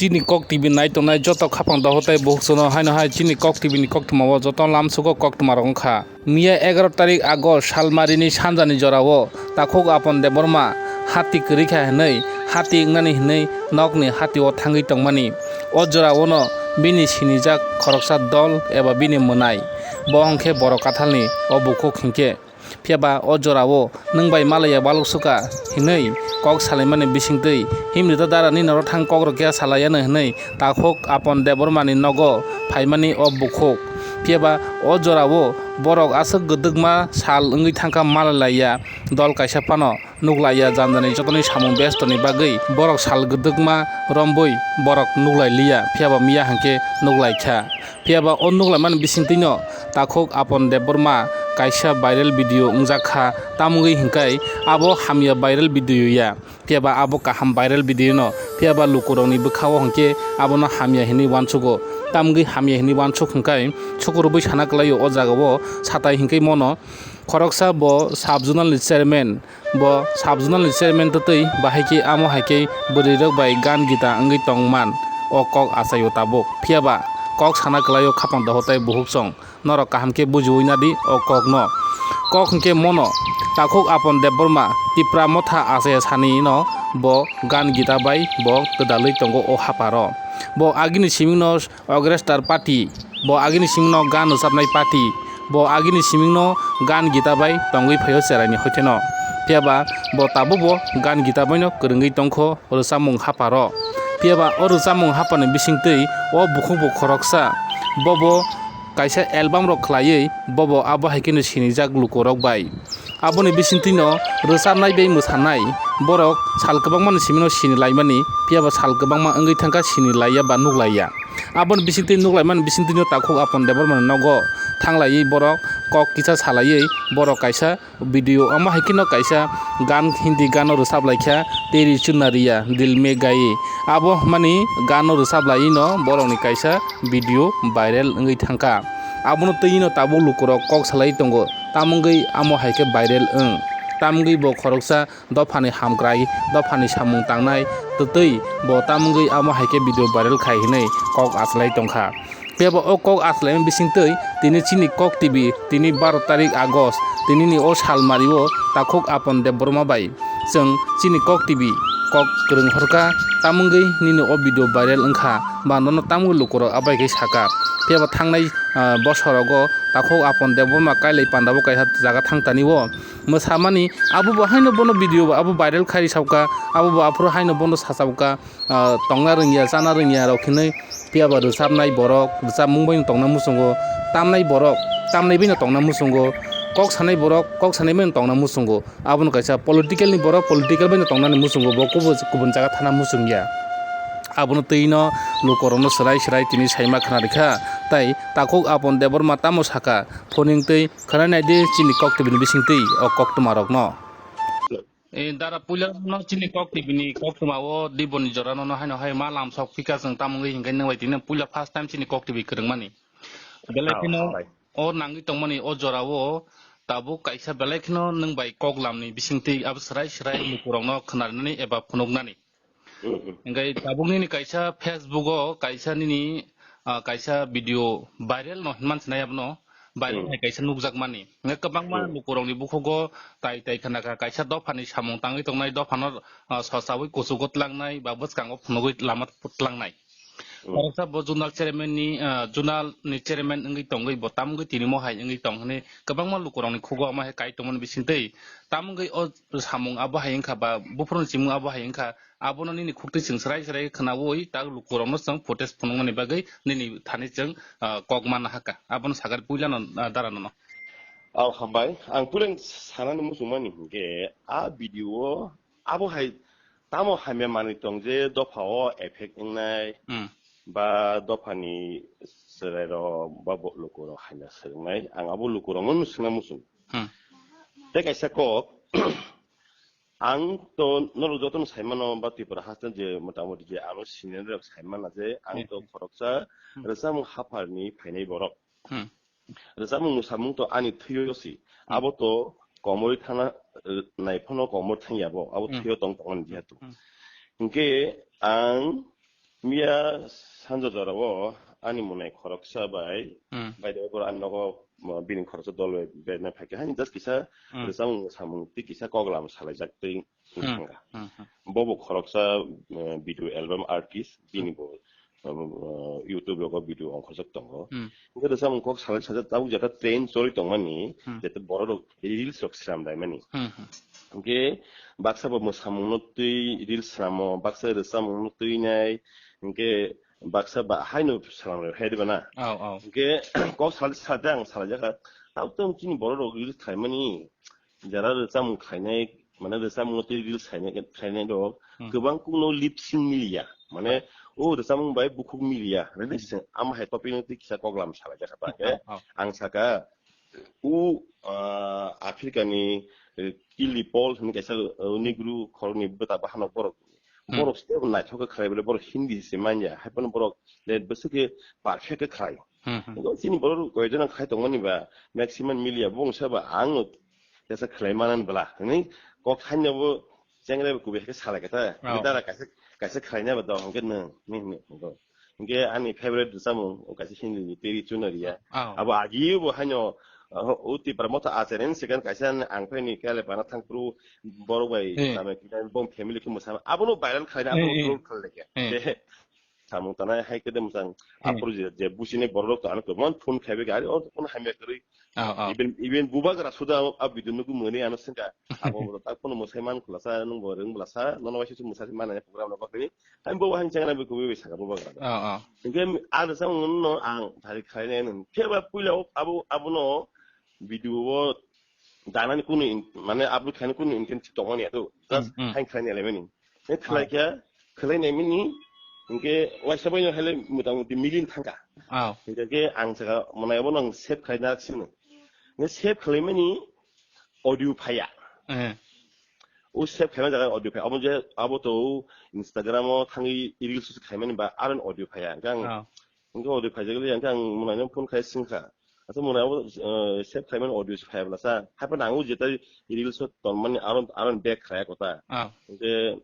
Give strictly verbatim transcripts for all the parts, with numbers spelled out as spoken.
Chini Kok T V nai tongnai joto khapang dohor tei buhuksono haino hai chini Kok T V ni koktwmao joto lamsugo koktwmarok wngkha. Miya egaroh tarik August salmarini sanjani jorao Takhuk Apon Debbarma hati kwrwi kha hwnwi, hati wngnani hwnwi nokni hatio thangwi tongmani. O joraono bini sinijak khoroksa dol eba bini mwnai, bo hwnkhe borok kathalni o bukhuk hinkhe. Phiya ba o jorao nwng bai malaiya balok suka hinwi kok salaimani bisingtwi Himrita Darani norok thang kok rwkya salaiyano hinwi Takhuk Apon Debbarmani nogo phaimani o bukhuk. Phiya ba o jorao borok aswk gwdwkma sal wngwi thangkha malaiya dol kaisa phano nuklaiya, janjani jotoni samung bestoni bagwi borok sal gwdwkma rombwi borok nuklailiya, phiya ba miya hwnkhe nuklaikha. Phiya ba o nuklaimani bisingtwino Takhuk Apon Debbarma kaisa viral video wngjak kha, tamogwi hwnkhe abo hamya viral video ya. Phiya ba abo kaham viral video no, phiya ba lukurokni bwkhao hwnkhe abono hamya hinwi uansugo. Tamogwi hamya hinwi uansuk hwnkhe sukurubwi sana kwlaio o jagao satai hwnkhe mono khoroksa bo sub zonal ni chairman, bo sub zonal ni chairman twtwi bahai khe amo hai khe bwrwi rok bai gan gita wngwi tong man o kok achaio tabuk. Phiya ba kok sana kwlaio khapang dohor tei buhuk chwng norok kaham khe bujiwi nadi o kok no. Kok hwnkhe mono Takhuk Apon Debbarma Tipra Motha achaya sani no bo gan gita bai bo kwdalwi tongo o haparo. Bo agini siming no Orchestra party, bo agini simingno gan rwchapnai party, bo agini simingno gan gita bai tongwi phaio cheraini hoiteno. Phiya ba bo tabukbo gan gita baino kwrwngwi tongkho rwchapmung haparo. Phiya ba o rwchapmung hapani bisingtwi o bukhukbo khoroksa, bobo kaisa album rok khlaiwi bobo abo hai kheno sinijak lukurok bai. Aboni bisingtwino rwchapnai bai mwsanai borok sal kwbangmani simino sini laimani, phiya ba sal kwbangma wngwi thangkha sini laiya ba nuk laiya. Aboni bisingtwi nuk laimani bisingtwino Takhuk Apon Debbarmani nogo thanglaiwi borok kok kisa salaiwi borok kaisa video, omo hai kheno kaisa gan, Hindi gano rwchap laikha, Teri Chunariya Dil Me Gaye. Abo hwnmani gano rwchap laiwi no borokni kaisa video viral wngwi thangkha. Abono twiwi no tabuk lukurok kok salai tongo. Tamungwi amo hai khe viral wng. Tamungwi bo khoroksa dophani hamkrai, dophani samung tangnai, twtwi bo tamungwi amo hai khe video viral khai hinwi kok aslai tongkha. Phiya ba o kok aslaimani bisingtwi tini chini Kok T V, tini baro tarik August, tinini o salmario Takhuk Apon Debbarma bai chwng chini Kok T V kok kwrwng horkha, tamungwi nini o video viral wngkha, ba nono tamungwi lukurok abai khe sakha. Phiya ba thangnai, ah, bosorogo Takhuk Apon Debbarma kailai pandabo kaisa jaga thang tanio mwsamani, abo bo haino bono video bo abo viral khai sauka, abo bo aphuru haino bono sachauka, ah, tongna rwngya, chana rwngya rok hinwi, phiya ba rwchapnai borok rwchapmung bai tongna muchungo, tamnai borok tamnai bai tongna muchungo, kok sanai borok kok sanai bai tongna muchungo. Abono kaisa political ni borok political bai tongnani muchungo, bo kubun kubun jaga thana muchungya. Abono twi no lukurokno swrai swrai tini saima khna rikha, tai Takhuk Apon Debbarma tamo saka, phoning twi khwnai nai di chini Kok T V ni bising twi o koktwma rokno. E, dara puila no chini Kok T V ni koktwma o Diboni jora no, no haino hai ma lamsok phika chwng tamungwi hinkhe nwng bai tini puila first time chini Kok T V kwrwngmani. Belai Oh, kheno hambai. O nangwi tongmani o jora o tabuk kaisa belai kheno nwng bai kok lamni bising twi abo swrai swrai lukurokno khwnarnani eba phunuknani. Mm, mm. Hinkhe tabuk nini kaisa Facebook o kaisa nini, ah, kaisa video viral no hinman sinai abono viral Mm. hai kaisa nukjakmani. Hinkhe kwbangma Mm. lukurokni bukhugo tai tai khna kha kaisa dophani samung tangwi tongnai, dophano, ah, sosawi kuchugo tlangnai ba bwskango phunugwi lama tlangnai. Mm. Khoroksa bo zonal chairman ni, ah, zonal ni chairman wngwi tongwi bo tamungwi tini mohai wngwi tong hwnwi kwbangma lukurokni khugo omo hai kai tongmani bising twi tamungwi o samung abo hai wngkha ba buphuruni chimung abo hai wngkha. Abono nini khuktwi chwng swrai swrai khwnaui tak lukurokno chwng protest phunuknani bagwi nini thani chwng, ah, kok manna hakha. Abono sakha puilano, ah, dara nono. Oh, hambai. Ang puilani sanani muchungmani hinkhe a video o abo hai tamo hamya manwi tong je dopha o effect wngnai Hmm. ba dophani chwrairok ba bo-, lukurok hamya swrwngnai. Ang abo lukurokno swngna muchung. Hmm. Tei kaisa kok, ang to norok jotono saimano ba Tripura haste je motamoti je ano senior rok saimana je ang to Hmm. khoroksa Hmm. rwchapmung hapharni phainai borok. Hmm. Rwchapmung mwsamung to ani thwio si. Hmm. Abo to komorwi thangna, eh, nai phano komor thangya bo. Abo Hmm. thwio tong tongmani Hmm. jihatu. Hmm. Hinkhe ang Miya sanjo jorao ani monai khoroksa bai, Hmm. By the way, boro ani nogo, mo, bini khoroksa dol bai berna phaikha. Hani just kisa Hmm. rwchapmung samung tei kisa koklam salaijak tei Hmm. thangkha. Hmm, hmm. Bobo khoroksa, eh, video album artist, bini bo, eh, YouTube rogo video ongkhorjak tongo. Hmm. Hwnkhe rwchapmung kok salai sajak tabuk jeta trend choli tongmani, Hmm. jeta borok rok reels rok sram laimani. Hmm, hmm. Hwnkhe baksa bo mwsamungno twi reels sramo, baksa rwchapmungno twi nai, hwnkhe baksa ba haino sram rw hai diba na. Oh, oh. Hwnkhe kok salai sajak ang salai jakha, tabuk tamo chini borok rok reels khlaimani, jara rwchapmung khlainai, mane rwchapmung tei reels khlainai, khlainai rok Hmm. kwbang kukno lip sync miliya. Mane o rwchapmung bai bukhuk miliya. Rede Hmm. se ama hai topic no tei kisa koklam salai jakha ta khe. Oh, oh. Ang saka o, ah, Africa ni, eh, Kili Paul hwnwi kaisa, eh, Negro khoroknwi bwta bahanok borok. Hmm. Borok se naithok khe khlai bole borok Hindi se manya. Hai phano borok le bwswk khe perfect khe khlai. Hmm, hmm. Ego chini borok koi jona khai tongmani ba maximum miliya bung sa ba ang no tesa khlai manan bwla. Ni kok hanya bo chengra bo kubi ke sala kata. Oh. Ni dara kaisa, kaisa khlai na ba dong ke nang. Ni, ni, ni. Hingke ani favorite rwchapmung, o kaisa Hindi ni Teri Chunariya. Oh. Abo agi bo haino, uh, o Tipra Motha acharen second kaisa ang phai ni kele pana thang pro borok bai Eh. tame kisa bom family khe mwsama. Abono viral khlaina, abono Eh, eh. Troll khlai laikha. Eh. Je samung tanai hai kede mwsang Eh. apro je, je busine borok to ano kemon phone khaibe gari or phone hamya kwrwi. Oh, oh. Even, even bubagra suda a video nugu mani ano sengka. Abo bo tak phone mwsai man khulasa, nung bo rwng blasa, nono waisa mwsai man program no bakri. Ani bo wahang chengna bi kubi saka bo bagra. Oh, oh. Hingke ang rwchapmung no ang thari khlainai nung. Khe ba puila o abo, abono video o danani kunu in-, mane upload khlainani kunu intent tongmani atu. Just Mm, mm. Hain khlainai laimani. Hingke khlai Oh. khe, khlainai mini, hingke waisa bai no hele mota moti million thangka. Oh. Hingke ang saka mwnai abono ang save khlaina sino. Hingke save khlaimani audio phaiya. Eh. O save khaima jaga audio phai. Abo je, abo to Instagram o thangwi reels khaimani ba aro audio phaiya. Hingke ang, Oh. hingke audio phaijak le, hingke ang mwnai no phone khai singkha. Asa mwnai abo, eh, save khaimani audio se phaiya bwla sa. Hai phano ang o jeta reels o tonmani aro, aro back khaya kota. Oh. Hingke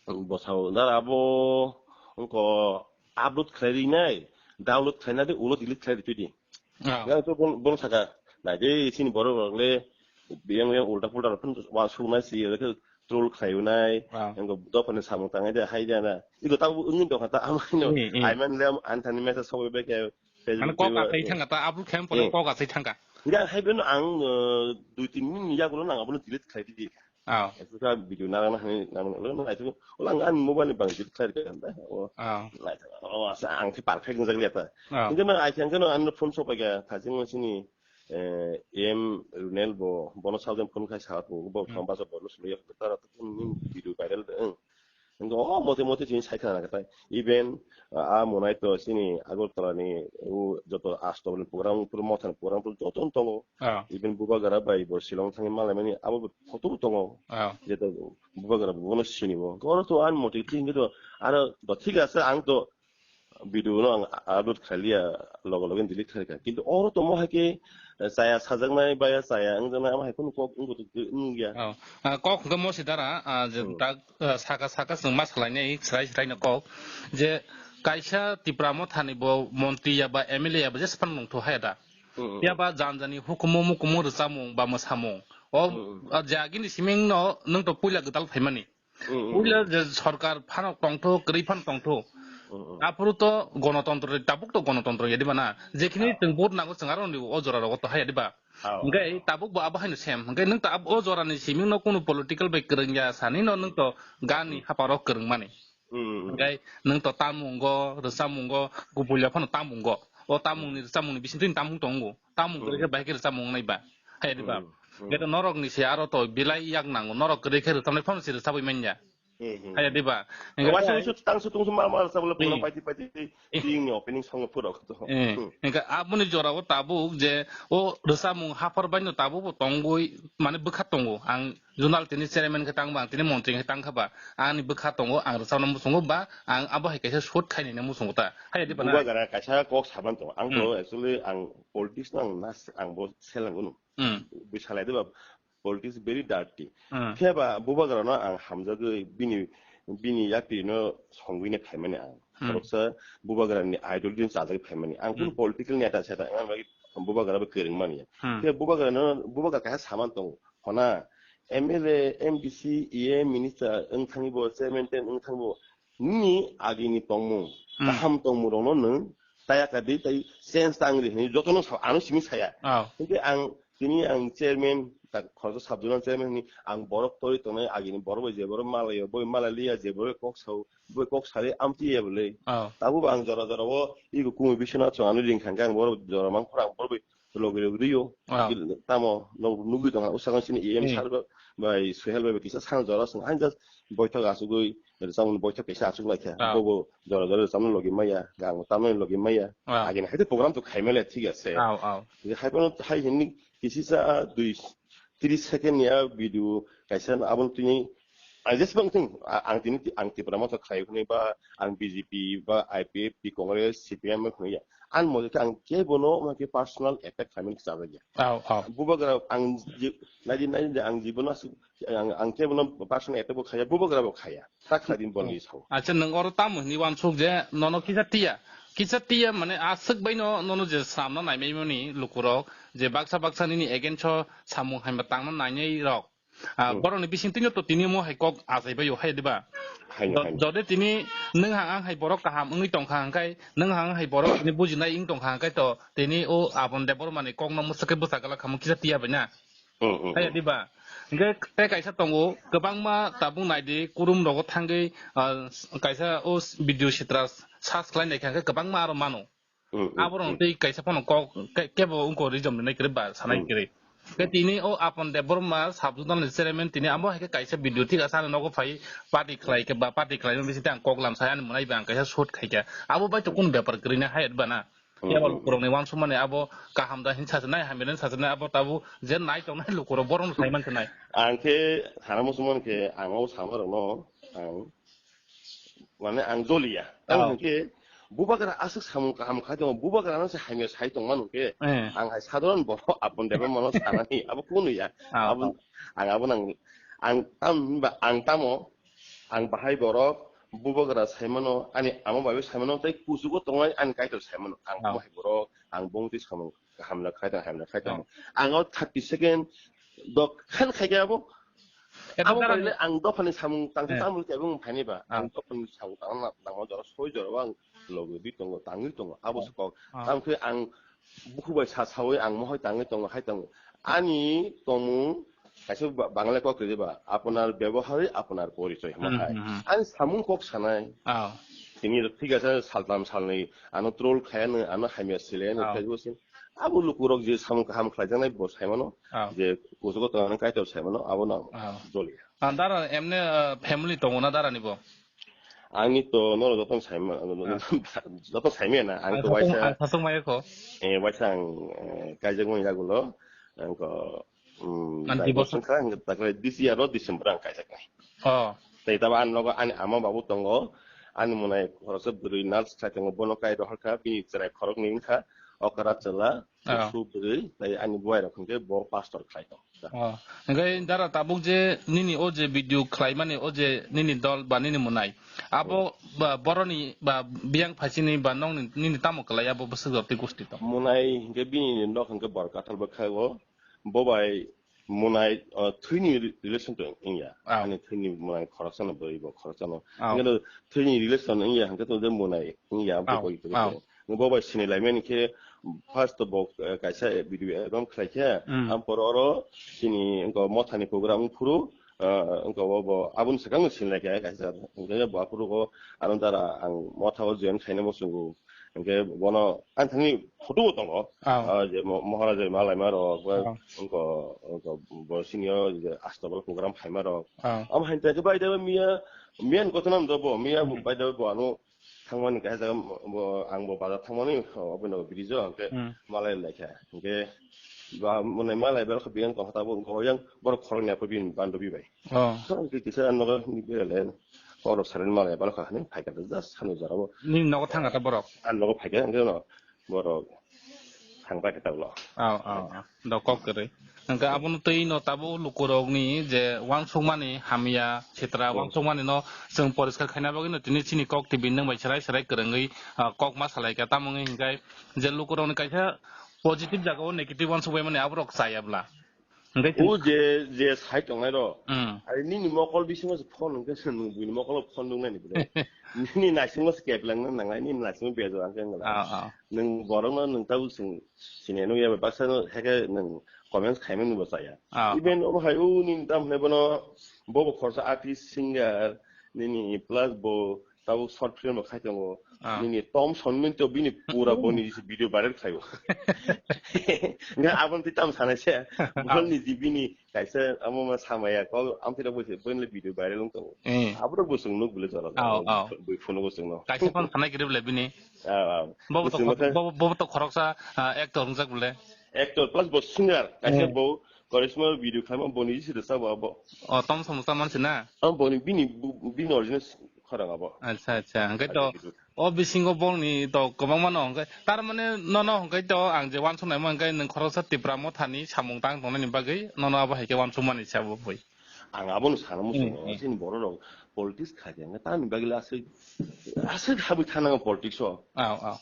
bosao dar abo wngko upload khlai rinai, download khlaina de ulo delete khlai ri twi di. Oh. Yang tu bon, bon saka. Nai de sini borok rok le yang, yang ulta pulta rok pun wa suknai si rek troll khlai unai. Oh. Yang ko dophani samung tangai de hai de na. Iko ta ungin dokha ta amai no. Hmm, hmm. Ai man le an thani message sobe be ke Facebook. Mane kok atai thangka ta, upload khem pore Eh. Kok atai thangka. Yang hai beno ang, eh, dui tin minit ni yagulo nang abono delete khlai di. Oh. Itu ka video narang na hani nang lo na itu. Ulang an mobile ni bang delete khlai di kan da. Oh. Oh. Nah, itu. Oh, asa ang ke perfect nang jagli ata. Oh. Itu mang ai kan kan an phone shop ga thajing sini. Eh, em Runel bo, bono saujang phone khai sa tu, bo Hmm. thamba sa bono sulu yak ta tu ni video viral de. Ngo, oh, mote mote chini sai khana kata. Even, ah, ah, monai to sini Agartala ni, u, joto asto ni program, pura mothan program, pura joto tongo. Ah. Even bubagra bai bo Shillong thangwi malaimani, abo bo photo tongo. Ah. Jeto bubagra bo bono sini bo. Goro to an mote thik to, aro do thik ase ang to video no ang upload khailiya, logo logo delete khaikha. Kintu oro to mo hai ke, eh, chaya sajaknai, baya chaya wngjaknai, amo hai kheno kok wngbo to wngya. Oh. Ah, kok hwnkhe mo si dara, ah, je Hmm. tak, ah, saka saka chwng ma salainai, srai srai no kok. Je kaisa Tipra Mothani bo montri ya ba M L A ya ba jesa phano nongtho haya da. Hmm, hmm. Ya ba jan jani hukumu mukumu rwchapmung ba mwsamung. O, Hmm, hmm. Ah, je agini siming no nwng to puila gwdal phaimani. Mm, mm, Puila mm. Je sorkar phano tongtho, kwrwi phano tongtho. Mm, mm. Aphuru to gonotontro, tabuk to gonotontro ya diba na? Jekhini Ah. Chwng vote nango chwng aro ni o jora rogo to haya diba? Ah, Hwnkhe ah. Tabuk bo abo haino sem. Hwnkhe nwng ta ab-, o jora ni siming no kunu political bai kwrwng ya sani no nwng to gani Mm. haparo kwrwng mani. Mm, mm, mm. Hwnkhe nwng to tamung go, rwchapmung go, kubui ya phano tamung go. O tamung ni Mm. Rwchapmung ni bising twi tamung tongo. Tamung kwrwi khe Mm. Bahai khe rwchapmung nai ba. Haya diba? Mm. Hmm. Hwnkhe to norok ni se aro to belai yak nango, norok kwrwi khe rwchapnai phano se rwchapwi manya. Hmm, hmm, Haya hmm. Diba? Hwnkhe Waisa to waisa tang su tung su ma ma rwchap le Hmm. Phunuk paiti paiti Eh. Ting ni opening song phurok to. Eh, Hmm. Hwnkhe aboni jorao tabuk je o rwchapmung haphar bai no tabuk bo tongwi mane bwkha tongo. Ang zonal tini chairman khe tang ba, ang tini montri khe tang kha ba, ani bwkha tongo, ang rwchapna muchungo ba, ang abo hai kaisa shoot khainani muchungo ta. Haya diba na? Bubagra kaisa kok saban tongo. Ang to Hmm. Actually ang politics no ang nas, ang bo selang unu. Hmm. Bwsalai diba? Politics very dirty. Hmm. Khe ba bubagrano ang hamjagwi bini, bini yakti no songwini phaimani ang. Hmm. Khoroksa bubagrani ideology ni chajagwi phaimani. Ang kunu Hmm. political neta se ta, ang bai bubagra bai kwrwngmani. Hmm. Khe bubagrano, bubagra kaisa saman tongo. Hona, M L A, M D C, E M, minister wng thangwi bo, chairman ten wng thangwi bo, nini agini tongmung, Hmm. kaham tongmung rokno nwng taya kadi tai change ta wngri hwnwi jotono sa-, ano simi saya. Oh. Hinkhe ang tini ang chairman, ta khoroksa sub zonal chairman hwnwi ang borok torwi tongnai agini borok bai je borok malaio, boi malai liya je borok kok sao, boi kok sari amtwi ya bwlwi. Oh. Tabuk ang jora jora o ego kumi bisina chwng ano ring kha, ang borok jora mang khorang borok bai logi logi rio. Ah. Tamo nog-, nugwi tongkha, usakang sini E M Hmm. sir ba-, bai Suhel bai kisa sang jora song, ang just boithok asugwi, samung boithok kisa asuk laikha. Ah. Bobo jora jora samung logi maya, gang tamung logi maya. Ah. Agin haite program to khaimale, thik ase. Ah, ah. Hai pano, hai hini kisi sa dui, tris second ya video kaisa abon tini, ang jesbang thing, a-, ang tini, ang Tipra Motha khlai hwnwi ba, ang B J P ba I P F T Congress, C P M hwnwi ya. Ang mo khe ang kebono, mo khe personal attack khlaimani chajak ya. Aw, aw. Bubagra ang ji-, naidi, naidi, ang jibono asuk, ang, ang kebono personal attack bo khaya, bubagra bo khaya. Tak khlai din boni sao. Acha, nwng oro tamo hwnwi uansuk je nono kisa tiya. Kisa tiya mane aswk bai no nono je sramno naimaimani lukurok je baksa baksa nini against o samung hamya tangna nainai rok. Ah, Hmm. Borokni bising tino to tini mo hai kok achai bai o hai diba? Haino, Do-, haino. Jode tini nwng hang ang hai borok kaham wngwi tongkha hangkai, nwng hang hai borok tini bujinai wng tongkha hangkai to tini o Apon Debbarmani kokno mwswk khe bwsa glak khamung kisa tiya bai na? Hmm, hmm, Hai hmm. diba? Hingke tei kaisa tongo, kwbangma tabuk naidi, kurum rogo thangwi, ah, kaisa o video sitra search khlai naikha hingke kwbangma aro mano. Mm, mm, Aborok mm. Tei kaisa phano kok ke-, kebo wngko rijom rinai kwrwi ba sanai Mm. Kwrwi. Ke Mm. Tini o Apon Debbarma sub zonal ni chairman tini amo hai khe kaisa video thik asa nogo phai party khlai khe ba party khlai no bising tei ang kok lam sai ani mwnai ba ang kaisa shoot khai kha. Abo bai to kunu bepar kwrwi na hai ba na. Mm, Kebo mm, mm. Lukurok ni wansuk mani abo kaham da hin sajwnai hamya da hin sajwnai abo tabu je nai tongnai lukurok borok no sai man khe nai. Ang khe sana muchung man khe ang o sama rok no ang Mane ang joliya. Oh. Tamo hwnkhe bubagra aswk samung kaham khai tongo, bubagra no se hamya sai tongma nungkhe, Eh. Ang hai sadharon borok Apon Debbarma no sanani, abo kunu ya. Oh, Abo, oh. Ang abo nang, ang tam, ba ang tamo, ang bahai borok bubagra saimano, ani ama bai saimano, tei kuchugo tongnai ani Kaitor saimano. Ang Oh. Bahai borok, ang bongtwi samung hamya khai tong, hamya khai tong. Oh. Ang o thirty second dok khan khai khe abo, Eta Abo dara bai le ni ang dophani samung tang Eh. Tamo khe bung phaini ba. Ah. Ang dophani samung tang na, tangma jora soi jora ang logi di tongo, tangwi tongo. Abo Ah. Sokok. Ah. Tamo khe ang bukhu bai sa sawi ang mohai tangwi tongo, hai tongo. Ani tongmung kaisa ba-, Bangla kok khe ba, "Apnar byabohar hi apnar porichoy" hwnma Hmm, hai. Hmm, hmm. Ani samung kok sanai. Ah. Tini thik ase saltam salni ano troll khayano, ano hamya silayano Ah. Facebook sin. Abo lukurok je samung kaham khlaijaknai bo saimano, Ah. Je kuchugo tongnai Kaitor saimano, abo no Ah. Joliya. Ah, dara emne, ah, family tongo na dara ni bo? Ang ni to no joto saima, Ah. Joto saimaya na, ang Ang to sasung, waisa, ang sasung maya kho. Eh, waisa ang, eh, kaijak mani jagulo, ang ko, mm, Ang divorce. Divorce kha, ang takle this year ro December ang kaijak nai. Oh. Tei tabo ani logo ani ama babu tongo, ani monai khoroksa bwrwi nurse khai tongo, bono kai rohor kha, bini chwrai khorok ni wngkha, okra chwla, Ah. Subri, tei ani buai rok hwnkhe bo pastor khlai tong. Oh. Hingke dara tabuk je nini o je video khlai mani o je nini dol ba nini monai. Abo Hmm. Ba boroni ba biyang phaisini ba nongni nini tamo kwlai abo bwswk jotwi gusti tong. Monai hingke bini nok hingke bor kathal bwkha o. Bo bai monai, o, thwini re-, relation to wngya. Ah. Ani thwini monai khoroksa no bwrwi bo khoroksa no. Ah. Hingke no thwini relation wngya hingke to de monai wngya Ah. Bo koi to. Ah. Bo bai sini laimani khe first bo, eh, kaisa video album khlai khe, Hmm. Am por oro sini wngko mothani program phuru, eh, wngko bo, bo aboni swkang sini lai khe kaisa. Hingke bo aphuru go ano dara ang motha o join khaina muchungo. Hingke bono ang thani photo bo tongo. Ah. Ah, je mo-, Maharaja malaima rok, ba Ah. wngko, wngko bo sini o je Astabal program phaima rok. Ah. Am hain ta khe bai da miya, miya ni koto nam do bo, miya Hmm. bai da bo ano thangmani kaisa jaga bo, ang bo bazar thangmani, o, aboni bridge o, hingke Hmm. Malai laikha. Hingke ba, mone malai belkha biyang tongkha tabuk, hingke oyang borok khoroknwi apha bini bandobi bai. Oh. Hingke kisa nogo ni berele, oro saren malai belkha hani phaikha just sanu jora bo. Nini nogo thangkha ta borok? Ani nogo phaikha, hingke no borok thangbai khe tablo. Aw, aw, aw. Do kok kwrwi. Hwnkhe abono twi no tabuk lukurokni je uansukmani hamya sitra Hmm. uansukmani no chwng poriskar khaina bagwi no tini chini kok T V nwng bai serai serai kwrwngwi, ah, kok ma salaikha. Tamo wngwi hinkhe je lukurokni kaisa positive jagao negative uansukbaimani aborok chaya bwla. Hwnkhe chwng O je, je sai tongnai rok, Hmm. Ari nini mokol bisingo se phone hwnkhe se nwng buini mokolo phone nungnani bwle. Nini naisingo se keplangna nangnai, nini naisingo bejo ang khe wngla. Ah, ah. Nwng borokno nwng tabuk chwng sini nukya bai baksa no heke nwng comments khaimani bo chaya. Ah. Even obo hai o nini tam hwnai bono bobo khoroksa artist, singer, nini plus bo tabuk short film bo khai tongo. Ah. Nini Tom Sonmin to bini pura boni video viral khaio. Nga abon ti tam sanai se. Ah. Bol ni ji bini kaisa amo ma samaya ko am ti bo se bini video viral wng tongo. Eh. Abro bo sung nuk bole jora. Ah, ah. Boi phone bo sung no. Kaisa phone sanai kiri bole bini. Ah, ah. Bo to Bo sung khor-, no bo, bo to khoroksa, ah, actor wngjak bole. Actor plus bo singer. Kaisa Eh. Bo Korisma video khaima boni ji se sa bo abo. Oh, Tom Sonmin ta mansi na? Am boni bini bu-, bini original khorang abo. Acha, acha. Hwnkhe to, Acha, gitu. O bisingo bongni to kwbangma no hwnkhe, tar mane nono hwnkhe to ang je uansuknaima hwnkhe nwng khoroksa Tipra Mothani samung tang tongnani bagwi nono abo hai khe uansukmani se abo boi. Ang abono sana muchungo, Hmm, hmm. Chini borok rok politics kha khe, hwnkhe tamni bagwi le aswk, aswk habwi thana politics o. Aw, aw.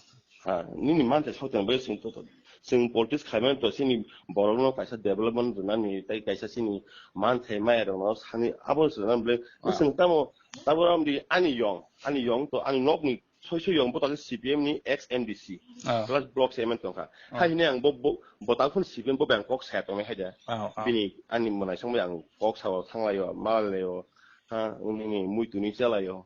Ha, nini manthai soteng bai chwng to, to. Chwng politics khaimani to chini borokno kaisa development rwnani tei kaisa chini manthai maya rokno sani abo se rwnani bwle. Ah. Chwng tamo, tamo ramdi ani yong, ani yong to ani nokni soi soi yong bo to C P M ni ex M D C, Ah. Plus block chairman tongkha. Ah. Hai hini ang bo, bo, bo ta phun C P M bo bang kok saya tongnai hai da. Ah, ah. Bini ani mwnaisong bai ang kok sao thanglaio, malaio, ha, nini muituni chalaio.